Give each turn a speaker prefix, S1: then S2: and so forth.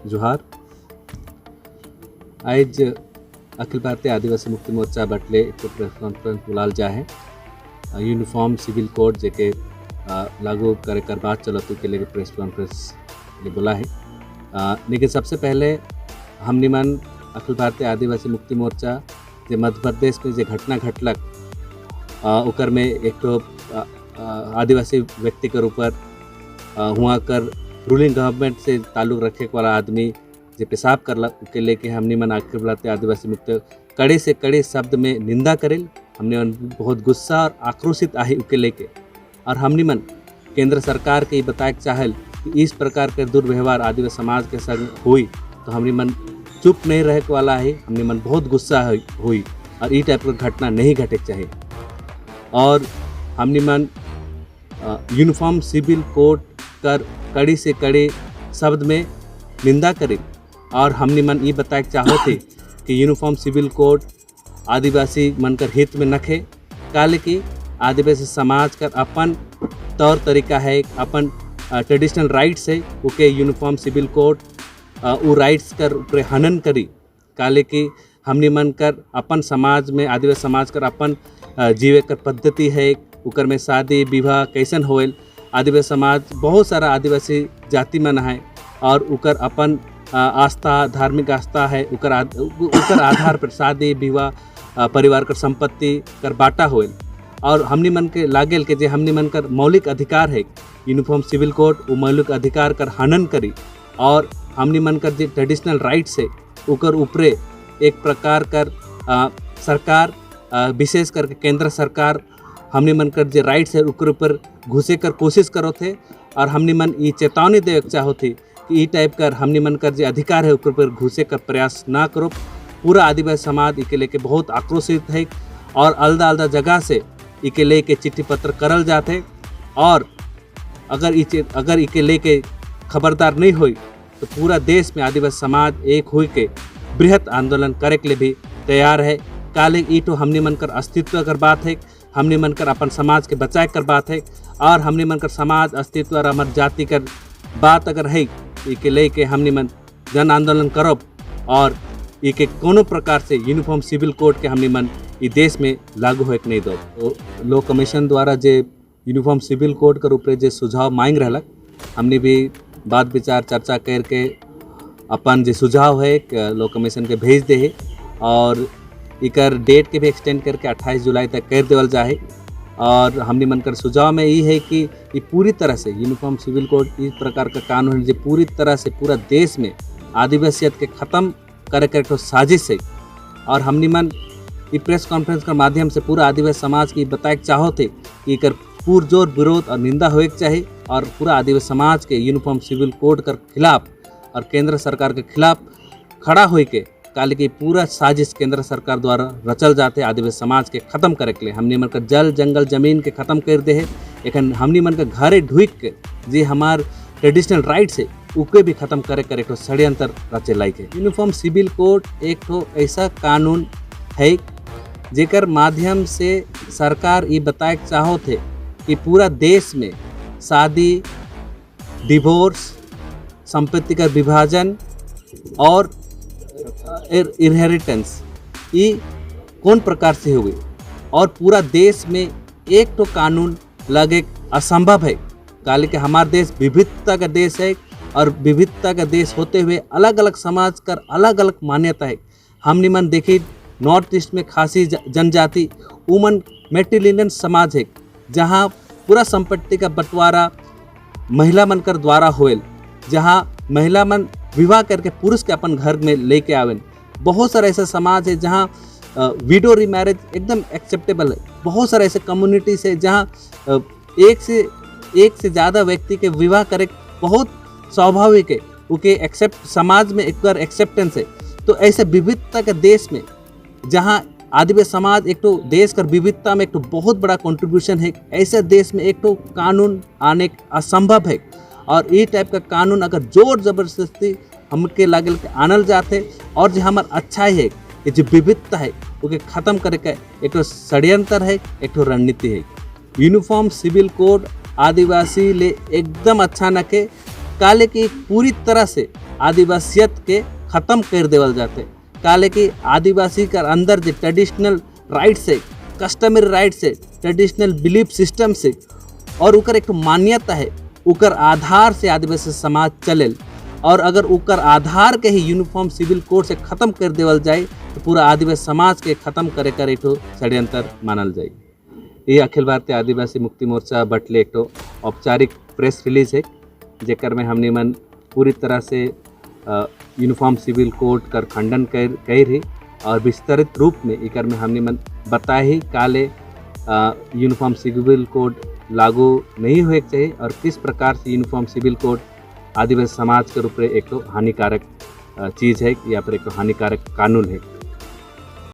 S1: जोहार। आइज अखिल भारतीय आदिवासी मुक्ति मोर्चा बटले एक प्रेस कॉन्फ्रेंस बुलाल जा है। यूनिफॉर्म सिविल कोड जेके लागू करे कर बात चलत के लेके प्रेस कॉन्फ्रेंस ले बुला है। लेकिन सबसे पहले हमनी मन अखिल भारतीय आदिवासी मुक्ति मोर्चा जे मध्य प्रदेश में जे घटना घटलक, ओकर में एक तो आदिवासी व्यक्ति के ऊपर हुआ कर रूलिंग गवर्नमेंट से ताल्लुक रखे वाला आदमी जे पेशाब करलक, ओके लेके हमनी मन अखिल भारतीय आदिवासी मुक्ति कड़े से कड़े शब्द में निंदा करेल। हमने मन बहुत गुस्सा और आक्रोशित आहे ओके लेके और हमनी मन केंद्र सरकार के बताए के चाहल कि इस प्रकार के दुर्व्यवहार आदिवासी समाज के संग हुई तो हमनी मन चुप नहीं रहे वाला है। हमनी मन बहुत गुस्सा हुई और ई टाइप के घटना नहीं घटे चाहिए। और हमनी मन यूनिफॉर्म सिविल कोड कर कड़ी से कड़े शब्द में निंदा करें और हमनी मन ये बताए के चाहो थे कि यूनिफॉर्म सिविल कोड आदिवासी मन कर हित में नखे, काले कि आदिवासी समाज कर अपन तौर तरीका है, अपन ट्रेडिशनल राइट्स है, ओके यूनिफॉर्म सिविल कोड वो राइट्स कर ऊपर हनन करी। काले कि हमनी मन कर अपन समाज में आदिवासी समाज कर अपन जीवे कर पद्धति है, उकर में शादी विवाह कैसन होल। आदिवासी समाज बहुत सारा आदिवासी जाति मन है और उकर अपन आस्था, धार्मिक आस्था है, उकर आधार पर शादी विवाह, परिवार कर संपत्ति कर बाटा होल। और हमनी मन के लागेल के जे हमनी मन कर मौलिक अधिकार है यूनिफॉर्म सिविल कोड वो मौलिक अधिकार कर हनन करी और हमनी मन कर जे ट्रेडिशनल राइट्स है उकर ऊपरे एक प्रकार कर सरकार, विशेष करके केंद्र सरकार हमनी मन कर जे राइट्स है उकर ऊपर घुसे कर कोशिश करो थे। और हमनी मन ये चेतावनी दे चाहो थी कि ई टाइप कर हमनी मन कर जे अधिकार है उकर ऊपर घुसे कर प्रयास ना करो। पूरा आदिवासी समाज इके लेके बहुत आक्रोशित है और अलदा अलदा जगह से इके लेके चिट्ठी पत्र करल जाते और अगर इके लेके खबरदार नहीं हुई तो पूरा देश में आदिवासी समाज एक हुई के बृहत आंदोलन करे के लिए भी तैयार है। काले ई तो हमने मन कर अस्तित्व कर बात है, हमने मन कर अपन समाज के बचाए कर बात है और हमने मन कर समाज अस्तित्व और हमार जाति कर बात अगर है इके लेके हमने मन जन आंदोलन करब और इके कोनो प्रकार से यूनिफॉर्म सिविल कोड के हमने मन ई देश में लागू होए के नहीं दो। तो लॉ कमीशन द्वारा जे यूनिफॉर्म सिविल कोड कर ऊपर जे सुझाव मांग रहलक, हमने भी बात विचार चर्चा करके अपन जे सुझाव है लॉ कमीशन के भेज दे है और इकर डेट के भी एक्सटेंड करके 28 जुलाई तक कर देवल जाए। और हमने मन कर सुझाव में ये है कि ये पूरी तरह से यूनिफॉर्म सिविल कोड इस प्रकार का कानून है जो पूरी तरह से पूरा देश में आदिवासियत के ख़त्म करे के एक साजिश है। और हमने मन ये प्रेस कॉन्फ्रेंस के माध्यम से पूरा आदिवासी समाज की बताए चाहो थे कि एकर पुरजोर विरोध और निंदा होए के चाहिए और पूरा आदिवासी समाज के यूनिफॉर्म सिविल कोड के खिलाफ और केंद्र सरकार के खिलाफ खड़ा होए के काले की पूरा साजिश केंद्र सरकार द्वारा रचल जाते आदिवासी समाज के ख़त्म करे के लिए। हमनी मन का जल जंगल जमीन के ख़त्म कर दे है, एखन हमनी मन के घरे ढुक के जे हमार ट्रेडिशनल राइट्स है उके भी ख़त्म करे कर एक षड्यंत्र रचे लायक है। यूनिफॉर्म सिविल कोड एक ठो ऐसा कानून है जेकर माध्यम से सरकार ये बताए चाहो थे कि पूरा देश में शादी, डिवोर्स, संपत्ति का विभाजन और इनहेरिटेंस ये कौन प्रकार से हुए और पूरा देश में एक तो कानून लगे असंभव है। काले कि हमारा देश विविधता का देश है और विविधता का देश होते हुए अलग अलग समाज कर अलग अलग मान्यता है। हमने मन देखी नॉर्थ ईस्ट में खासी जनजाति उमन मेट्रिलिनियल समाज है जहाँ पूरा संपत्ति का बंटवारा महिला मन कर द्वारा होएल, जहाँ महिला मन विवाह करके पुरुष के अपन घर में लेके आवेन। बहुत सारा ऐसा समाज है जहाँ विडो रीमैरिज एकदम एक्सेप्टेबल है। बहुत सारा ऐसे कम्युनिटीज है जहाँ एक से ज़्यादा व्यक्ति के विवाह करे बहुत स्वाभाविक है, उके एक्सेप्ट समाज में एक बार एक्सेप्टेंस है। तो ऐसे विविधता के देश में जहाँ आदिवासी समाज एक तो देश कर विविधता में एक तो बहुत बड़ा कंट्रीब्यूशन है, ऐसे देश में एक तो कानून आने असंभव है। और ये टाइप का कानून अगर जोर जबरदस्ती हमके लागल के आनल जाते और जो हमार अच्छाई है, ये जो विविधता है ओके ख़त्म करे के एक तो षड्यंत्र है, एक तो रणनीति है। यूनिफॉर्म सिविल कोड आदिवासी ले एकदम अच्छा न के काले कि पूरी तरह से आदिवासियत के ख़त्म कर देवल जाते। काले कि आदिवासी के अंदर जो ट्रेडिशनल राइट्स है, कस्टमरी राइट्स है, ट्रेडिशनल बिलीफ सिस्टम से और उकर एक मान्यता है, उकर आधार से आदिवासी समाज चलेल और अगर उकर आधार के ही यूनिफॉर्म सिविल कोड से ख़त्म कर देवल जाए तो पूरा आदिवासी समाज के ख़त्म करे कर एक षड्यंत्र मानल जाए। ये अखिल भारतीय आदिवासी मुक्ति मोर्चा बटले एक औपचारिक प्रेस रिलीज है, जेकर में हमने मन पूरी तरह से यूनिफॉर्म सिविल कोड कर खंडन कर कर ही और विस्तारित रूप में इकर में हमने मन बताए ही काले यूनिफॉर्म सिविल कोड लागू नहीं होए के चाहिए और किस प्रकार से यूनिफॉर्म सिविल कोड आदिवासी समाज के रूप में एक तो हानिकारक चीज़ है या फिर एक तो हानिकारक कानून है।